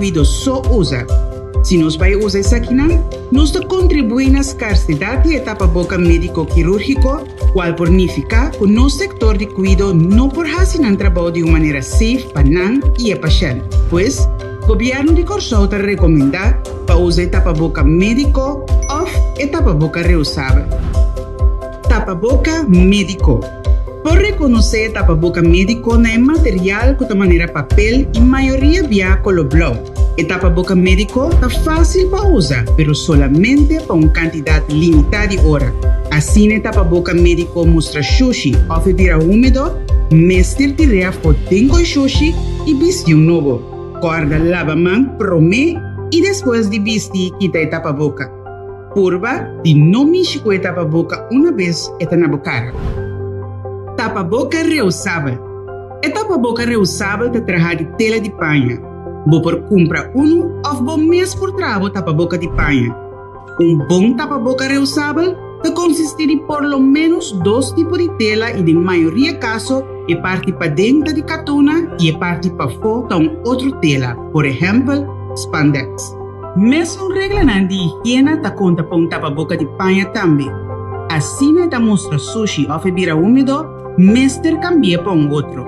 kuido so usa. Si nos bai usa esakinan, nos ta kontribuí na skarsedat di e tapaboka médiko kirúrgiko, kual por nifiká ku nos sektor di kuido no por hasi nan trabou di un manera safe pa nan i e pashènt. Pues, Gobièrnu di Kòrsou ta rekomendá pa usa e tapaboka médiko òf e tapaboka reusabel. Tapaboka médiko. Por rekonosé e tapaboka médiko na e material ku ta manera papel i mayoria bia koló blou. E tapaboka médiko ta fásil pa usa, pero solamente pa un kantidat limitá di ora. Asina e tapaboka médiko mustra shushi òf e bira húmedo, mester tir'é afó den koi shushi i bisti un nobo. Kòrda laba man promé i despues di bisti kita e tapaboka. Purba di no mishi ku e tapaboka una bes e ta na bo kara. Tapaboka reusabel. E tapaboka reusabel ta traha di tela di paña. Bo por kumpra unu òf bo mes por traha bo tapaboka di paña. Un bon tapaboka reusabel ta konsistí di por lo ménos dos tipo di tela i den mayoria kaso e parti paden ta di katuna i e parti pafó ta un otro tela, por ehèmpel, spandex. Mesun reglanan di higiena ta konta pa un tapaboka di paña tambe. Asina e ta mustra sushi òf e bira húmedo, Mester cambi'é pa un otro.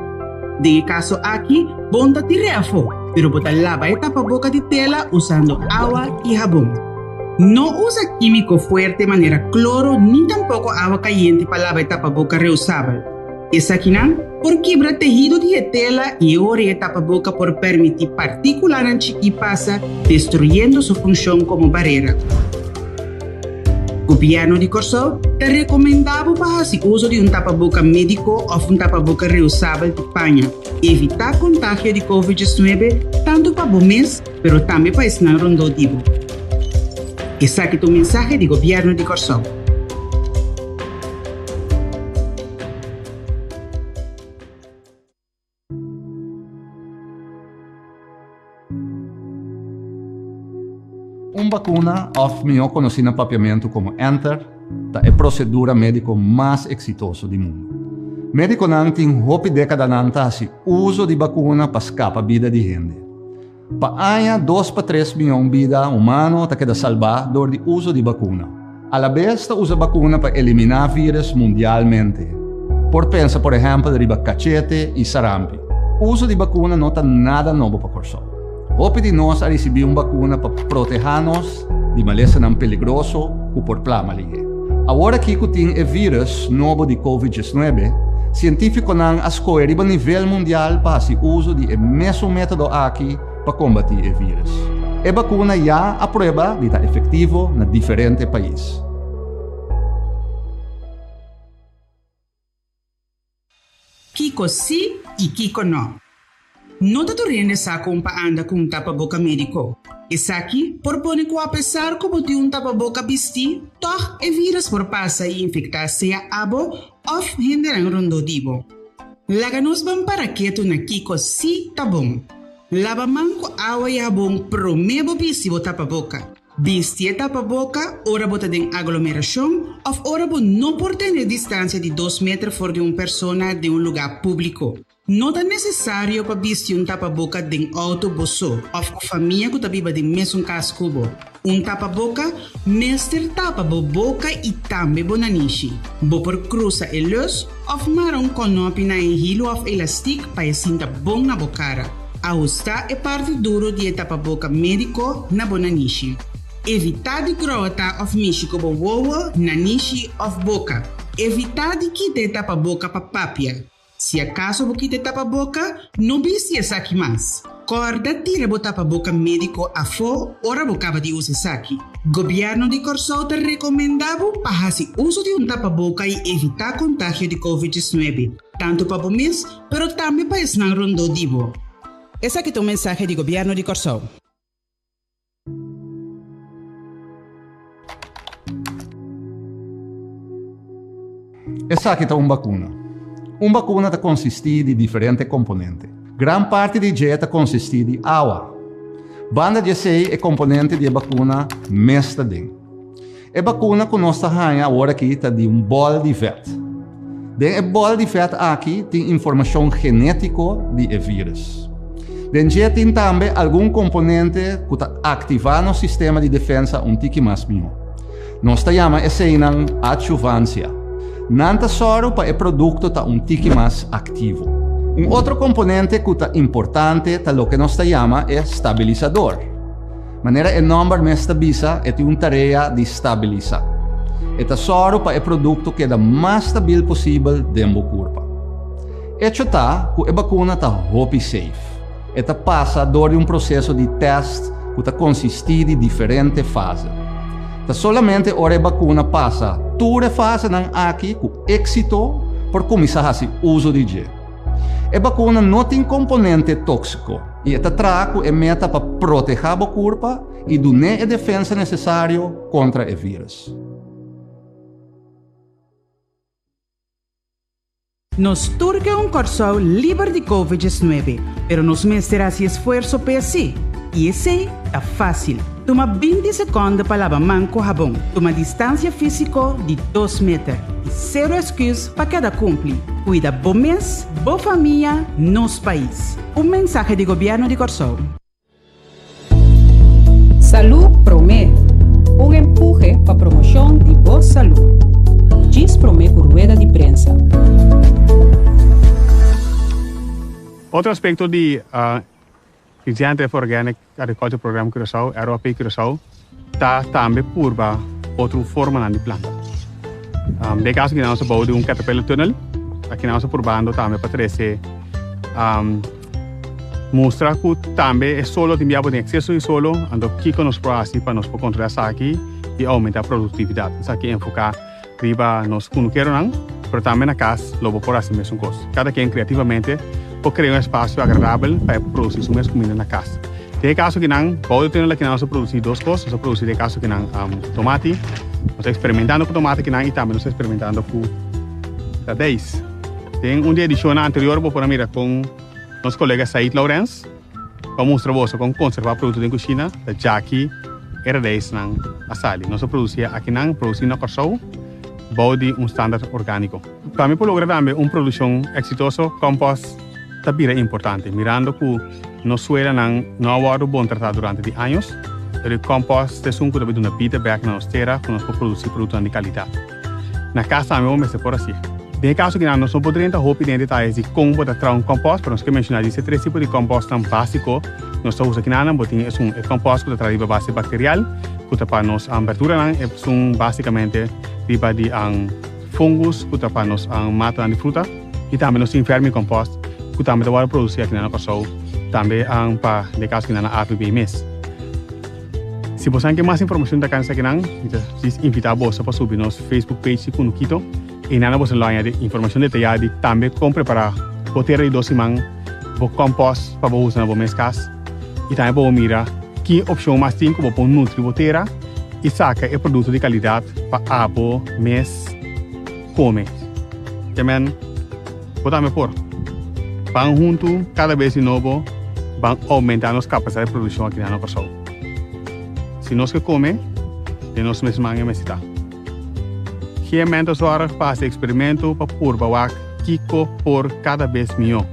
Den e caso aki, bo no ta tir'é afó, pero bo ta laba e tapaboca di tela usando awa i habon. No usa químico fuerte manera cloro ni tampoco awa cayente pa laba e tapaboca reusabel. Esakinan por kibra tehido di e tela i e ora e tapaboca por permití partículanan chikí pasa, destruyendo su funcion como barera. Gobièrnu di Kòrsou ta rekomendá bo pa hasi uso di un tapaboka médiko òf un tapaboka reusabel di paña. Evitá kontagio di Covid 19 tantu pa bo mes pero tambe pa esnan rondó di bo. Esaki ta un mensahe di Gobièrnu di Kòrsou. Un bakuna, òf mihó konosí na papiamentu komo enter, ta e prosedura médiko mas eksitoso di mundu. Médikonan tin hopi dékadanan ta hasi uso di bakuna pa skapa bida di hende. Pa aña dos pa tres mion bida humano ta keda salbá dor di uso di bakuna. Alabes ta usa bakuna pa eliminá vírus mundialmente. Por pensa por ehèmpel riba kachete i sarampi. Uso di bakuna no ta nada nobo pa Kòrsou. Hopi di nos a risibí un bakuna pa protehá nos di malesanan peligroso ku por plama lihé. Awor aki ku tin e vírus nobo di Covid 19, sientífikonan a skohe riba nivel mundial pa hasi uso di e mesun método aki pa kombatí e vírus. E bakuna ya a prueba di ta efektivo na diferente pais. Kiko sí i kiko no. No ta tur hende sa kon pa anda ku un tapaboka médiko. Esaki por pone ku apesar ku bo tin un tapaboka bistí, tòg e vírus por pasa i infektá sea abo òf hendenan rondó di bo. Laga nos ban para ketu na kiko sí ta bon. Laba man ku awa i habon promé bo bisti bo tapaboka. Bisti e tapaboka ora bo ta den aglomerashon òf ora bo no por tene distansia di dos meter for di un persona den un lugá públiko. No ta nesesario pa bisti un tapaboka den outo bo so òf ku famia ku ta biba den mesun kas ku bo. Un tapaboka mester tapa bo boka i tambe bo nanishi. Bo por krusa e lus òf mara un kònòpi na e hilu òf elastik pa e sinta bon na bo kara. Ahustá e parti duro di e tapaboka médiko na bo nanishi. Evitá di grota òf mishi ku bo wowo, nanishi òf boka. Evitá di kita e tapaboka pa papia. Si akaso bo kita e tapaboka, no bisti esaki mas. Kòrda tira bo tapaboka médiko afó ora bo kaba di usa esaki. Gobièrnu di Kòrsou ta rekomendá bo pa hasi uso di un tapaboka i evitá kontagio di Covid 19, tantu pa bo mes, pero tambe pa esnan rondó di bo. Esaki ta un mensahe di Gobièrnu di Kòrsou. Esaki ta un bakuna. Un bakuna ta konsistí di diferente komponente. Gran parti di dje ta konsistí di awa. Banda di esei e komponente di e bakuna mes ta den. E bakuna ku nos ta haña awor aki ta di un bòl di vèt. Den e bòl di vèt aki tin informashon genétiko di e vírus. Den dje tin tambe algun komponente ku ta aktivá nos sistema di defensa un tiki mas mihó. Nos ta yama eseinan adjuvansia. Nan ta sòru pa e produkto ta un tiki mas aktivo. Un otro komponente ku ta importante ta loke nos ta yama e stabilisador. Manera e nòmber mes ta bisa, e tin un tarea di stabilisá. E ta sòru pa e produkto keda mas stabil posibel den bo kurpa. Echo ta ku e bakuna ta hopi safe. E ta pasa dor di un proseso di tèst ku ta konsistí di diferente fase. Ta solamente ora e bakuna pasa tur e fasenan aki ku éksito por kuminsá hasi uso di dje. E bakuna no tin komponente tóksiko i e ta traha ku e meta pa protehá bo kurpa i dun'é e defensa nesesario kontra e vírùs. Nos tur ke un Kòrsou liber di Covid 19, pero nos mester hasi esfuerso p'esei. I esei ta fásil. Tuma 20 sekònde pa laba man ku habon, tuma distansia físiko di dos meter i sero esküs pa keda kumpli. Kuida bo mes, bo famia, nos pais. Un mensahe di Gobièrnu di Kòrsou. Salú Promé, un empuhe pa promoshon di bo salú. Djis promé ku rueda di prensa. Otro aspekto di Regenerative Organic Agriculture Program Curaçao, ROAP Curaçao, ta tambe purba otro formanan di planta. Den kaso aki nan nos a bou di un caterpillar tunnel, aki nan nos a purbando tambe pa trese Mustra ku tambe e solo tin bia bo tin ekseso di solo, anto kiko nos por hasi pa nos por kontrolá esaki i oumentá produktividat. Esaki enfoká riba nos kunukeronan, pero tambe na kas lo bo por hasi mesun kos. Kada ken kreativamente por krea un espasio agradabel pa e por produsí su mes kuminda na kas. Den e kaso kinan, bou di tenen kinan nos a produsí dos kos, nos a produsí den e kaso kinan tomati, nos ta eksperimentando ku tomati kinan i tambe nos ta eksperimentando ku radeis. Den un di edishonnan anterior bo por a mira kon nos kolega Said Laurens a mustra boso kon konservá produkto den kushina ta djaki e radeisnan a sali. Nos a produsí akinan, produsí na Kòrsou bou di un standard orgániko. Pa mi por logra tambe un produkshon eksitoso, kòmpòst ta bira importante. Mirando ku nos suelanan no a wòrdu bon tratá durante di años, pero e kòmpòst ta esun ku ta bai duna bida bèk na nos tera ku nos por produsí produktonan di kalidat. Na kas tambe bo mester por hasié. Den e kaso kinan nos no por drenta hopi den e detayes di kon bo ta traha un kòmpòst, pero nos ke menshoná di e tres tipo di kòmpòstnan básiko nos ta usa kinanan. Bo tin esun e kòmpòst ku ta traha riba base bakterial ku ta pa nos berduranan, esun básikamente riba di fungus ku ta pa nos matanan di fruta i tambe nos tin vermicompost ku tambe ta wòrdu produsí akinan na Kòrsou tambe pa den e kaso kinan na AVB mes. Si bosan ke mas informashon ta kansa kinan, mi ta djis invitá boso pa subi nos Facebook page di Kunukito. Einan boso lo haña informashon detayá di tambe kon prepará bo tera di dos siman, bo kòmpòst pa bo usa na bo mes kas i tambe pa bo mira ki opshon mas tin ku bo por nutri bo tera i saka e produkto di kalidat pa abo mes kome. Kemen bo tambe por. Ban huntu kada bes di nobo ban oumentá nos kapasidat di produkshon aki na Kòrsou. Si nos ke kome, den nos mes man e mester ta. Gemen ta zòrg pa hasi eksperimentu pa purba wak kiko por kada bes mihó.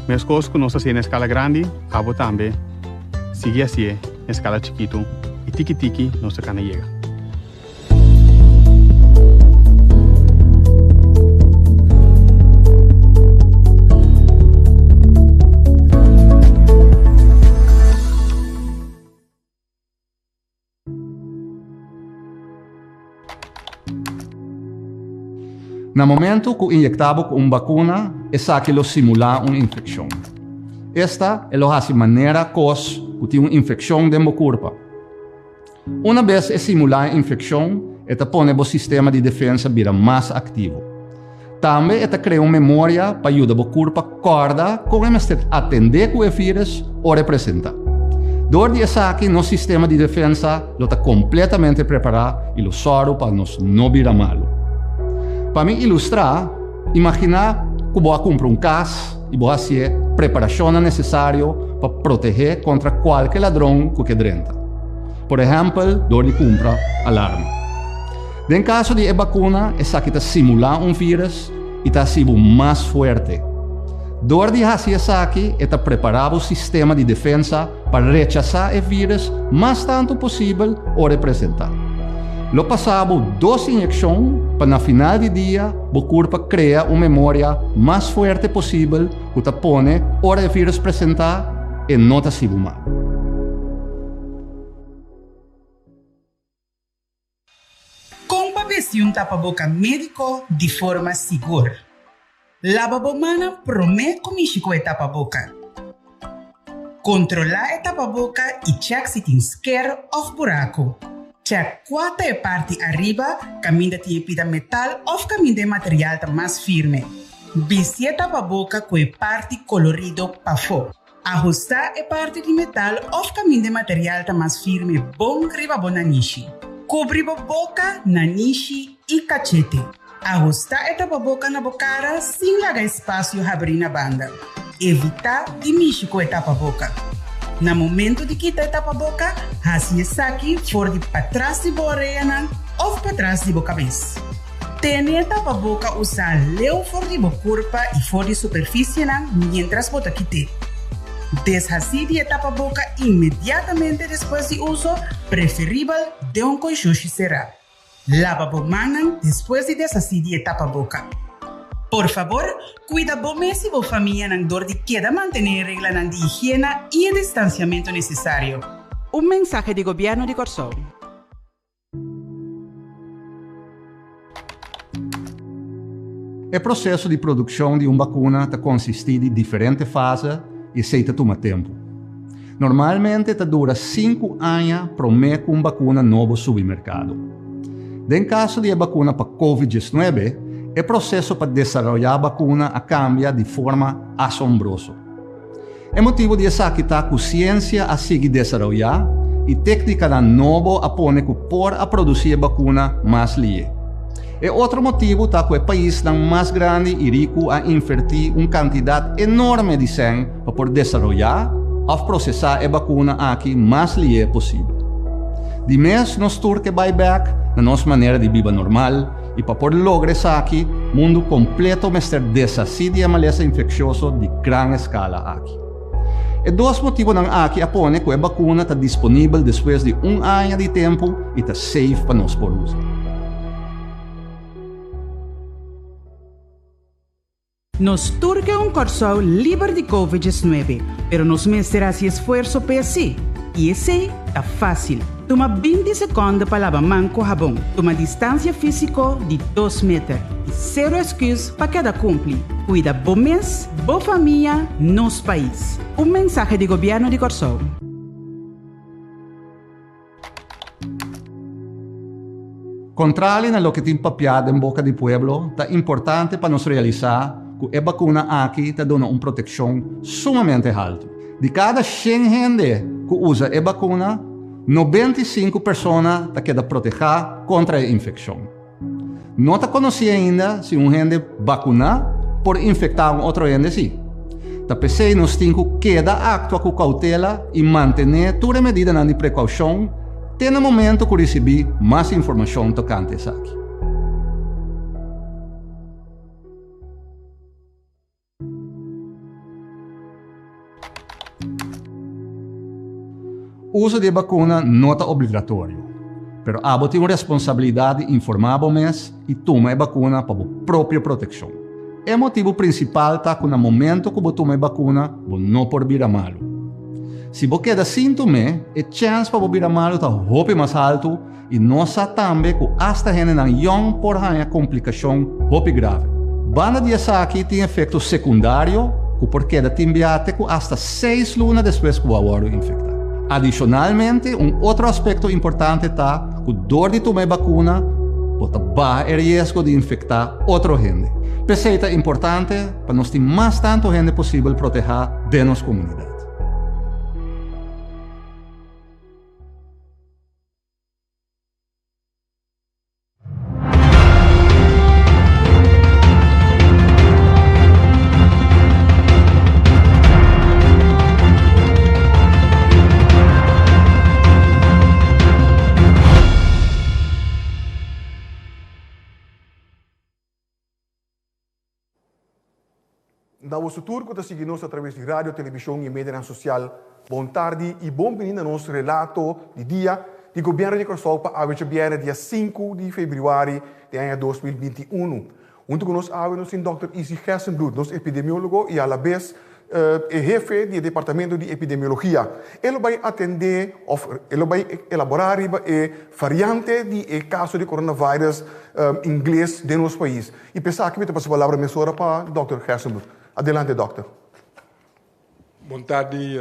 Meskos ku nos ta hasié na eskala grandi, abo tambe sigui hasié na eskala chikitu i tiki tiki nos ta kana yega. Na momento ku inyektá bo ku un bakuna, esaki lo simulá un infekshon. Esta e lo hasi manera kos ku tin un infekshon den bo kurpa. Una bes e simulá e infekshon, e ta pone bo sistema di defensa bira mas aktivo. Tambe e ta krea un memoria pa yuda bo kurpa kòrda kon e mester atendé ku e vírus ora e presentá. Dor di esaki nos sistema di defensa lo ta kompletamente prepará i lo sòru pa nos no bira malu. Pa mi ilustrá, imaginá ku bo a kumpra un kas i bo hasié preparashonnan nesesario pa protehé kontra kualke ladron ku ke drenta. Por ehèmpel dor di kumpra alarma. Den kaso di e bakuna, esaki ta simulá un vírus i ta hasi bo mas fuerte. Dor di hasi esaki e ta prepará bo sistema di defensa pa rechasá e vírùs mas tantu posibel ora e presentá. Lo pasa bo dos inyekshon pa na final di dia bo kurpa krea un memoria mas fuerte posibel ku ta pone ora e vírùs presentá e no ta hasi bo mal. Kon pa bisti un tapaboka médiko di forma sigur? Laba bo mannan promé ku mishi ku e tapaboka. Kontrolá e tapaboka i chèk si tin sker òf buraku. Chèk kua ta e parti ariba kaminda tin e pida metal òf kaminda e material ta mas firme. Bisti e tapaboka ku e parti kolorido pafó. Ahustá e parti di metal òf kaminda e material ta mas firme bon riba bo nanishi. Kubri bo boka, nanishi i kachete. Ahustá e tapaboka na bo kara sin laga espasio habrí na banda. Evitá di mishi ku e tapaboka. Na momentu di kita e tapaboka, hasi esaki for di patras di bo oreanan òf patras di bo kabes. Tene e tapaboka usá leu for di bo kurpa i for di superfisienan miéntras bo ta kit'é. Deshasí di e tapaboka inmediatamente despues di uso, preferibel den un konshushi será. Laba bo mannan despues di deshasí di e tapaboka. Por fabor, kuida bo mes i bo famianan dor di keda mantené e reglanan di higiena i e distansiamentu nesesario. Un mensahe di Gobièrnu di Kòrsou. E proseso di produkshon di un bakuna ta konsistí di diferente fase i esei ta tuma tempu. Normalmente ta dura sinku aña promé ku un bakuna nobo subi merkado. Den kaso di e bakuna pa Covid diesnuebe, e proseso pa desaroyá bakuna a kambia di forma asombroso. E motibu di esaki ta ku siensia a sigui desaroyá i téknikanan nobo a pone ku por a produsí e bakuna mas lié. E otro motibu ta ku e paisnan mas grandi i riku a invertí un kantidat enorme di sèn pa por desaroyá òf prosesá e bakuna aki mas lié posibel. Di mes nos tur ke bai bèk na nos manera di biba normal, I pa por logra esaki, mundu kompleto mester deshasí di e malesa infekshioso di gran eskala aki. E dos motibonan aki a pone ku e bakuna ta disponibel despues di un aña di tempu i ta safe pa nos por usa. Nos tur ke un Kòrsou liber di Covid 19, pero nos mester hasi esfuerso p'e sí. I esei ta fásil. Tuma 20 sekònde pa laba man ku habon, tuma distansia físiko di dos meter i sero esküs pa keda kumpli. Kuida bo mes, bo famia, nos pais. Un mensahe di Gobièrnu di Kòrsou. Kontrali na loke tin papiá den boka di pueblo, ta importante pa nos realisá ku e bakuna aki ta duna un protekshon sumamente haltu. Di kada shen hende ku usa e bakuna, 95 persona ta keda protehá kontra e infekshon. No ta konosí ainda si un hende bakuná por infektá un otro hende sí. Ta p'esei nos tin ku keda aktua ku koutela i mantené tur e medidanan di prekoushon te na momento ku risibí mas informashon tokante esaki. Uso di e bakuna no ta obligatorio, pero abo tin un responsabilidat di informá bo mes i tuma e bakuna pa bo propio protekshon. E motibu prinsipal ta ku na momento ku bo tuma e bakuna bo no por bira malu. Si bo keda sin tum'é, e chèns pa bo bira malu ta hopi mas haltu I nos sa tambe ku asta hendenan yòn por haña komplikashon hopi grave. Banda di esaki tin efekto sekundario ku por keda tin bia te ku asta seis luna despues ku bo a wòrdu infektá. Adishonalmente, un otro aspekto importante ta ku dor di tuma e bakuna bo ta baha e riesgo di infektá otro hende. P'esei ta importante pa nos tin mas tantu hende posibel protehá den nos komunidat. Na boso tur ku ta sigui nos atraves di radio, televishon i medianan sosial, bon tardi i bon bini na nos relato di dia di Gobièrnu di Kòrsou pa awe djabièrnè dia sinku di febrüari di aña 2021. Huntu ku nos awe nos tin dòkter Izzy Gerstenbluth, nos epidemiólogo i alabes e hefe di e departamento di epidemiologia. E lo bai atendé òf e lo bai elaborá riba e variante di e kaso di coronavirus ingles den nos pais. I p'esaki mi ta pasa palabra mesora pa dòkter Gerstenbluth. Adelante dòkter. Bon tardi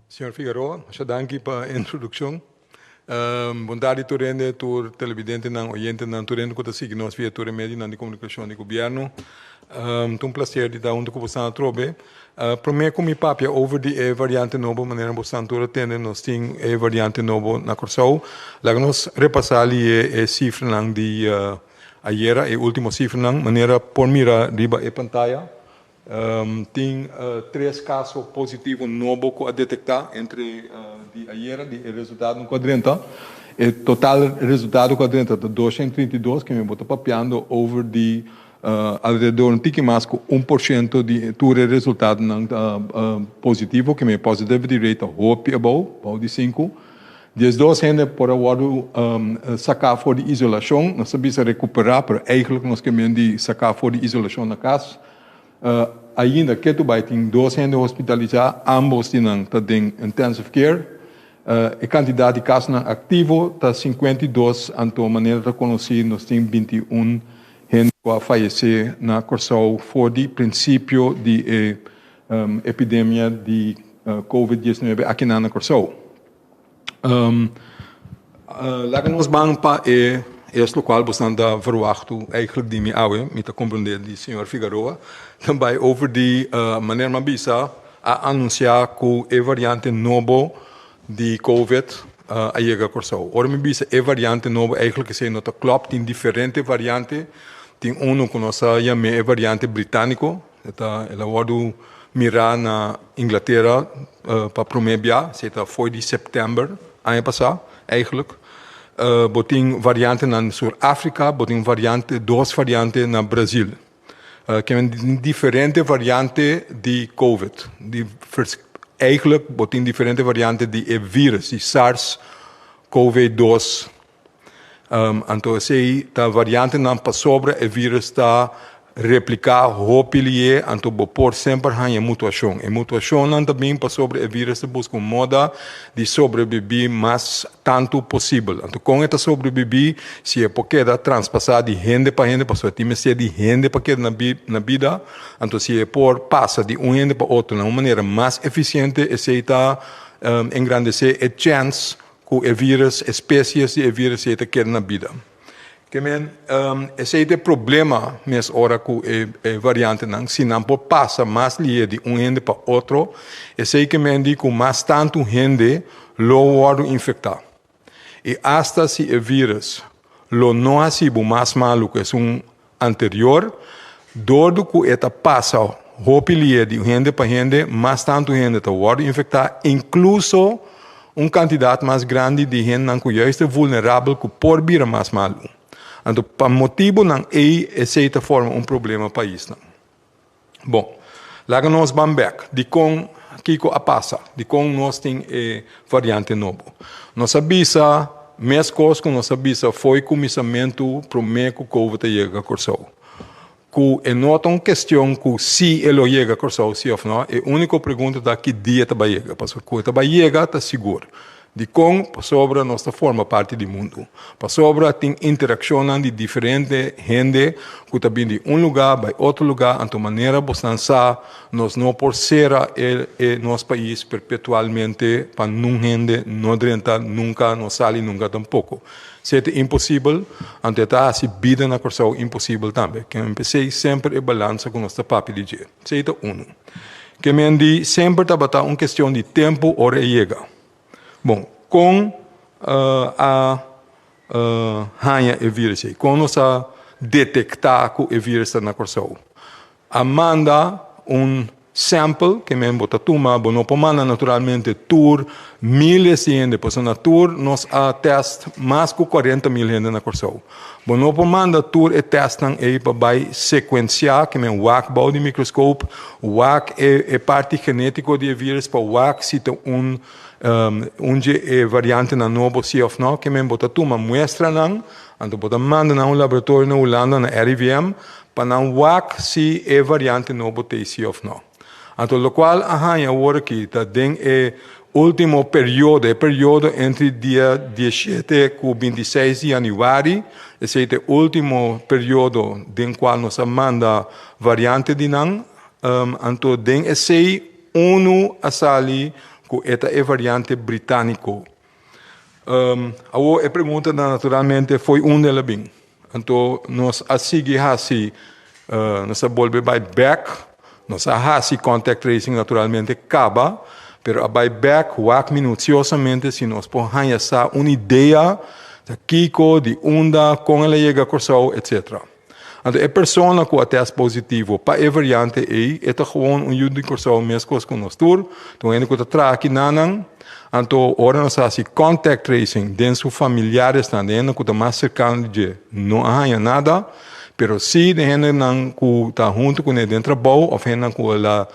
Señor Figaroa, masha danki pa e introdukshon. Bon tardi tur hende, tur televidentenan, oyentenan, tur hende ku ta sigui nos via tur e medionan di komunikashon di gobièrnu. Ta un plaser di ta huntu ku bosan atrobe. Promé ku mi papia over di e variante nobo, manera bosan tur a tende nos tin e variante nobo na Kòrsou. Laga nos repasá li e sifranan di ayera, e último sifranan, manera por mira riba e pantaya. Tin tres kaso positivo nobo ku a detektá entre di ayera di e resultadonan ku a drenta. E total resultado ku a drenta ta 232, ke men bo ta papiando over di alrededor un tiki mas ku 1% di tur e resultadonan ta positivo, ke men e positivity rate ta hopi abou, bou di sinku. 12 hende por a wòrdu saká for di isolashon. Nos ta bisa rekuperá, pero eigentlik nos ke men di saká for di isolashon na kas. Ainda ketu bai tin dos hende hospitalisá, ámbos di nan ta den intensive care. E kantidat di kasonan aktivo ta 52, anto manera ta konosí nos tin 21 hende ku a fayesé na Kòrsou for di prinsipio di e epidemia di Covid 19 akinan na Kòrsou. Laga nos ban pa e es lokual bosnan ta verwachtu eigenlijk di mi awe, mi ta komprendé di señor Figaroa, ta bai over di manera mi a bisa a anunsiá ku e variante nobo di Covid a yega Kòrsou. Ora mi bisa e variante nobo eigenlijk esei no ta klòp, tin diferente variante, tin unu ku nos a yam'é e variante britániko, E ta el a wòrdu mirá na Inglatera pa promé bia, esei ta fo'i di sèptèmber aña pasá eigentlik. Bo tin variantenan na Sur Afrika, bo tin variante dos variante na Brazil. Ke tin diferente variante di covid, di eigentlik bo tin diferente variante di e vírus di SARS cov dos. Anto esei ta variantenan pasobra e virus ta repliká hopi lié, anto bo por semper haña mutuashon. E mutuashonnan ta bin pasobra e virus ta buska un moda di sobrebibí mas tantu posibel. Anto kon e ta sobrebibí? Si e por keda traspasá di hende pa hende, pasobra tin mester di hende pa keda na bida, anto si e por pasa di un hende pa otro na un manera mas efisiente, esei ta engrandesé e chèns Ku e virus, e species di e virus ei ta keda na bida. Ke men, esei ta e problema mes ora ku e variantenan, si nan por pasa mas lihe di un hende pa otro, esei ke men di ku mas tantu hende lo wòrdu infektá. I asta si e virus lo no hasi bo mas malu ku esun anterior, dor di ku e ta pasa hopi lihe di un hende pa hende, mas tantu hende ta wòrdu infektá, inkluso un kantidat mas grandi di hendenan ku juist ta vulnerabel ku por bira mas malu. Anto pa motibunan ei esei ta forma un problema paisnan. Bon, laga nos ban bèk. Dikon kiko a pasa? Dikon nos tin e variante nobo? Nos a bisa meskos ku nos a bisa fo'i kuminsamentu promé ku covid a yega Kòrsou, ku e no ta un kestion ku si e lo yega Kòrsou si òf nò, e úniko pregunta ta ki dia ta bai yega, pasobra ku e ta bai yega ta sigur. Dikon? Pasobra nos ta forma parti di mundu. Pasobra tin interakshonnan di diferente hende ku ta bin di un lugá bai otro lugá, anto manera bosnan sa nos no por sera e e nos pais perpetualmente pa nun hende no drenta nunka, no sali nunka tampoko. Si ta imposibel, anto e ta hasi bida na Kòrsou imposibel tambe. Ke p'esei semper e balansa ku nos ta papia di dje. Esei ta unu. Ke men di semper tabata un kestion di tempu ora e yega. Bon, kon a haña e virus ei? Kon nos a detektá ku e virus ta na Kòrsou? A manda un. sample, ke men bo ta tuma, bo no por manda naturalmente tur miles di hende, pasobra na tur nos a test mas ku 40.000 hende na Kòrsou. Bo no por manda tur e testnan ei pa bai sekuensiá, ke men wak bou di mikroskop, wak e e parti genétiko di e vírus pa wak si ta un un dje e variantenan nobo si òf nò. Ke men bo ta tuma muestranan, anto bo ta manda nan un laboratorio na Hulanda, na RIVM, pa nan wak si e variante nobo t'ei si òf nò. Anto lokual a haña awor aki ta den e último periodo, e periodo entre dia 17 ku 26 di yanüari, esei ta e último periodo den kual nos a manda variante di nan, anto den esei unu a sali ku e ta e variante britániko. Awor e pregunta ta naturalmente fo'i unda el a bin. Anto nos a sigui hasi, nos a bolbe bai bek, nos a hasi contact tracing naturalmente kaba, pero a bai bek wak minuciosamente si nos por haña sa un idea ta kiko, di unda, kon el a yega Kòrsou, etcetera. Anto e persona ku a test positivo pa e variante ei, e ta gewoon un yu di Kòrsou meskos ku nos tur, ta un hende ku ta traha kinanan. Anto ora nos a hasi contact tracing den su familiaresnan, den hendenan ku ta mas serkano di dje, no a haña nada, pero sí den hendenan ku ta huntu kuné den trabou òf hendenan ku el a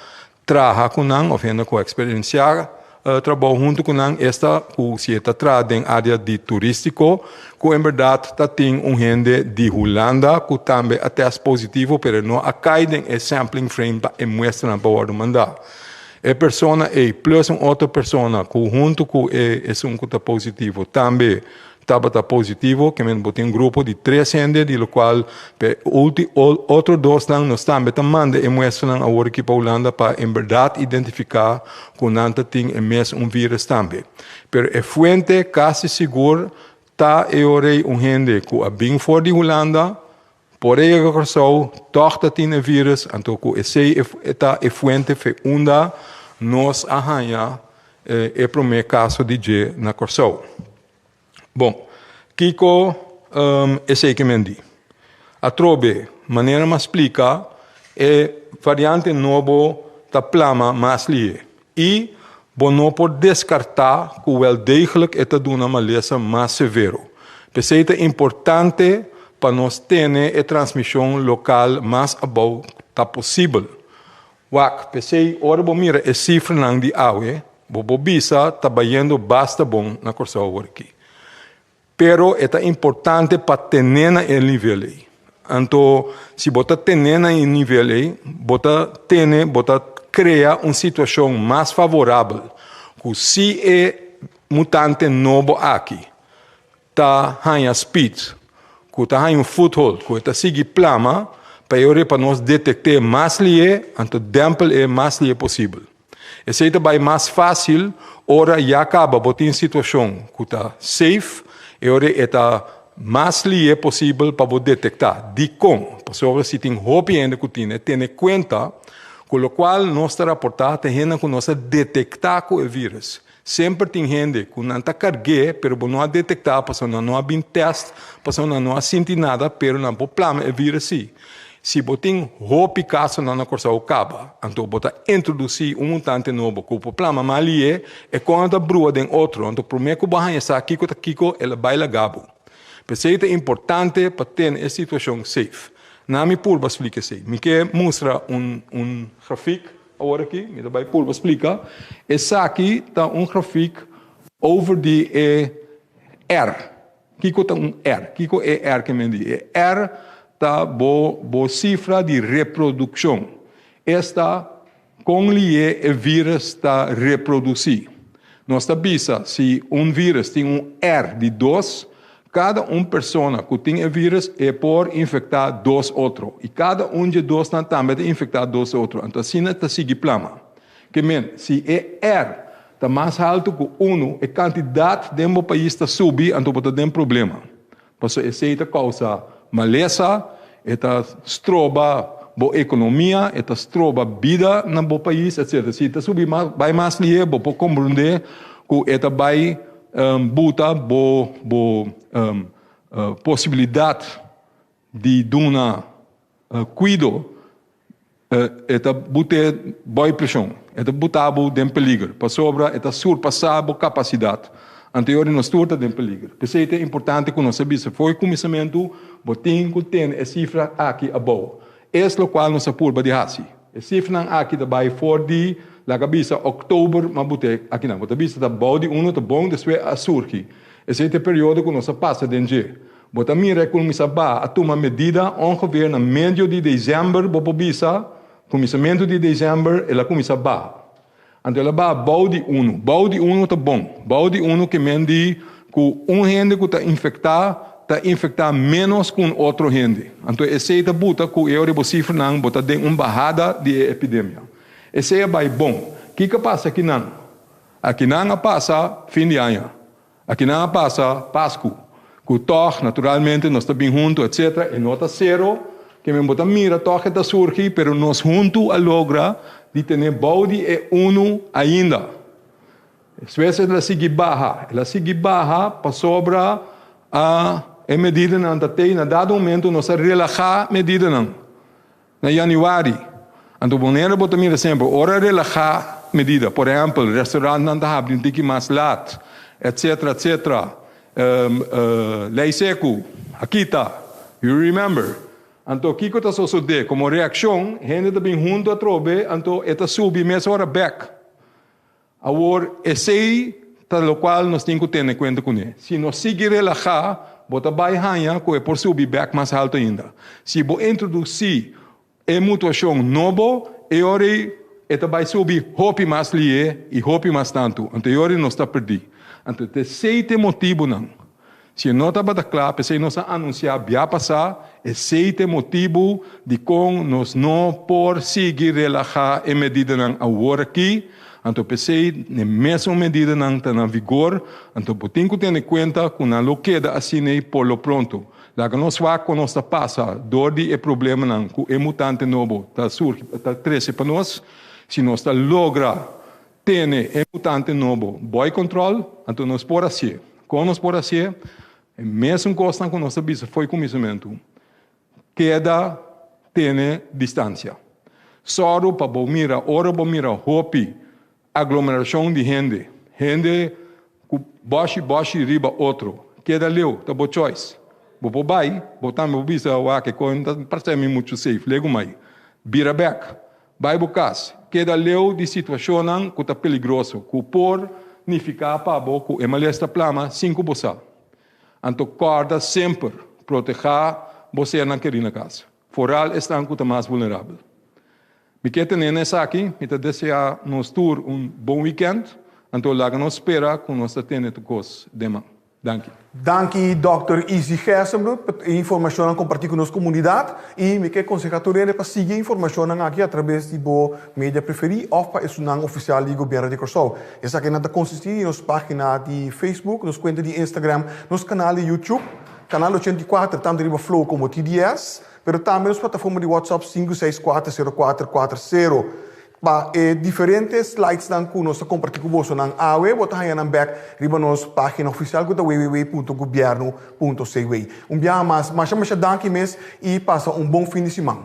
traha ku nan òf hendenan ku a eksperensiá trabou huntu ku nan, esta ku si e ta traha den área di turístiko, ku en bèrdat ta tin un hende di Hulanda ku tambe a tèst positivo pero e no a kai den e sampling frame pa e muestranan pa wòrdu mandá. E persona ei plus un otro persona ku huntu ku e esun ku ta positivo tambe tabata positivo, ke men bo tin un grupo di tres hende di lokual p'e ulti otro dosnan nos tambe ta manda e muestranan awor aki pa Hulanda pa en bèrdat identifiká ku nan ta tin e mes un vírus tambe. Pero e fuente kasi sigur ta e ora ei un hende ku a bin for di Hulanda, Por e yega Kòrsou tòg ta tin e vírus, anto ku esei e ta e fuente fe unda nos a haña e promé kaso di dje na Kòrsou. Bon, kiko esei ke men di? Atrobe, manera m'a splika, e variante nobo ta plama mas lihé i bo no por deskartá ku wèldegelijk e ta duna malesa mas severo. P'esei ta importante pa nos tene e transmishon lokal mas abou ta posibel. Wak, p'esei ora bo mira e sifranan di awe, bo por bisa ta bayendo basta bon na Kòrsou aworakí. Pero e ta importante pa ten'é na e nivel ei. Anto, si bo ta ten'é na e nivel ei, bo ta tene, bo ta krea un situashon mas favorabel ku si e mutante nobo aki ta haña speed, ku ta haña un foothold, ku e ta sigui plama, pa e ora pa nos detekt'é mas lihé, anto dèmpel e mas lihé posibel. Esei ta bai mas fásil ora ya kaba bo tin situashon ku ta safe, e ora e ta mas lihé posibel pa bo detektá. Dikon? Pasobra si tin hopi hende ku tin e, tene kuenta ku lokual nos ta raportá ta hendenan ku nos a detektá ku e vírus. Semper tin hende ku nan ta karg'é pero bo no a detektá pasobra nan no a bin tèst, pasobra nan no a sinti nada pero nan por plama e vírus sí. Si bo tin hopi kasonan na Kòrsou kaba, anto bo ta introdusí un mutante nobo ku por plama mal lié, e kon a ta brua den otro, anto promé ku bo haña sa kiko ta kiko el a bai laga bo. P'esei ta importante pa tene e situashon safe. Na mi purba splika esei. Mi ke mustra un un grafik awor aki, mi ta bai purba splika. Esaki ta un grafik over di e R. Kiko ta un R? Kiko e R ke men di? E R ta bo bo sifra di reprodukshon. Esta kon lié e vírus ta reprodusí. Nos ta bisa si un vírus tin un R di dos, kada un persona ku tin e vírus e por infektá dos otro. I kada un dje dosnan tambe ta infektá dos otro. Anto asina ta sigui plama. Ke men, si e R ta mas haltu ku unu, e kantidat den bo pais ta subi, anto bo ta den problema. Pasobra esei ta kousa malesa, e ta stroba bo ekonomia, e ta stroba bida na bo pais, etsetera. Si e ta subi mas, bai mas lihé, bo por komprondé ku e ta bai buta bo bo posibilidat di duna kuido. E ta but'é bou preshon, e ta buta bo den peliger, pasobra e ta surpasá bo kapasidat. Anto e ora nos tur ta den peliger. P'esei ta importante ku nos a bisa for e kuminsamentu, bo tin ku tene e sifra aki abou. Es lokual nos a purba di hasi. E sifranan aki ta bai for di, laga bisa, òktober, ma but'é akinan. Bo ta bisa ta bou di unu ta bon, despues a surgi. Esei ta e periodo ku nos a pasa den dje. Bo ta mira e kuminsá baha, a tuma medida ongeveer na medio di desèmber, bo por bisa, kuminsamentu di desèmber el a kuminsá baha. Anto el a baha bou di unu. Bou di unu ta bon. Bou di unu ke men di ku un hende ku ta infektá ta infektá ménos ku un otro hende. Anto esei ta buta ku e ora bo sifranan bo ta den un bahada di e epidemia. Esei a bai bon. Kiko a pasa akinan? Akinan a pasa fin di aña. Akinan a pasa Pasku, ku tòg naturalmente nos ta bin huntu etc. E no ta sero, ke men bo ta mira tòg e ta surgi, pero nos huntu a logra di tene bou di e unu ainda. Despues el a sigui baha, el a sigui baha pasobra a e medidanan ta tei. Na dado momento nos a relahá medidanan. Na yanüari, anto manera bo ta mira semper, ora relahá medida, por ehèmpel, restaurantnan ta habri un tiki mas lat, etcetera, etcetera, lei seku a kita, you remember. Anto kiko ta sosodé? Komo reakshon, hende ta bin huntu atrobe, anto e ta subi mesora bèk. Awor, esei ta lokual nos tin ku tene kuenta kuné. Si nos sigui relahá, bo ta bai haña ku e por subi bèk mas haltu ainda. Si bo introdusí e mutuashon nobo, e ora ei e ta bai subi hopi mas lihé i hopi mas tantu. Anto e ora ei nos ta perdí. Anto ta esei ta e motibunan. Si e no tabata kla, p'esei nos a anunsiá bia pasá, esei ta e motibu dikon nos no por sigui relahá e medidanan awor akí, anto p'esei e mesun medidanan ta na vigor, anto bo tin ku tene kuenta ku nan lo keda asin'ei por lo pronto. Laga nos wak kon nos ta pasa dor di e problemanan ku e mutante nobo ta surgi, ta trese pa nos, si nos ta logra Tene e mutante nobo boy control, anto nos por hacié. Con nos por hacié? E mesun cosnan cu nos a bisa fo'i cuminsamentu. Keda tene distancia. Sòru pa bo mira, ora bo mira hopi aglomeracion di hende, hende cu boshi boshi riba otro, keda leu, ta bo choice. Bo por bai, bo tambe por bisa, wak, e cos no ta parse mi mucho safe, legu mai. Bira bek. Bai bo kas. Keda leu di situashonnan ku ta peligroso, ku por nifiká pa bo ku e males ta plama sin ku bo sa. Anto kòrda semper protehá bo sernan kerí na kas, foral esnan ku ta mas vulnerabel. Mi ke tene na esaki, mi ta deseá nos tur un bon wikènt, anto laga nos spera ku nos ta tene tur kos den man. Danki. Danki Dòkter Izzy Gerstenbluth pa e informashonnan kompartí ku nos komunidat i mi ke konsehá tur hende pa sigui e informashonnan aki atrabes di bo media preferí òf pa esunnan ofisial di Gobièrnu di Kòrsou. Esakinan ta konsistí di nos página di Facebook, nos kuenta di Instagram, nos kanal di YouTube, Kanal 84 tantu riba Flow komo TDS, pero tambe nos plataforma di WhatsApp 5640440. Pa e diferente slidesnan ku nos ta kompartí ku bosonan awe, bo ta haña nan bèk riba nos página ofisial ku ta www.gobiernu.cw. Un biaha mas, masha masha danki mes i pasa un bon fin di siman.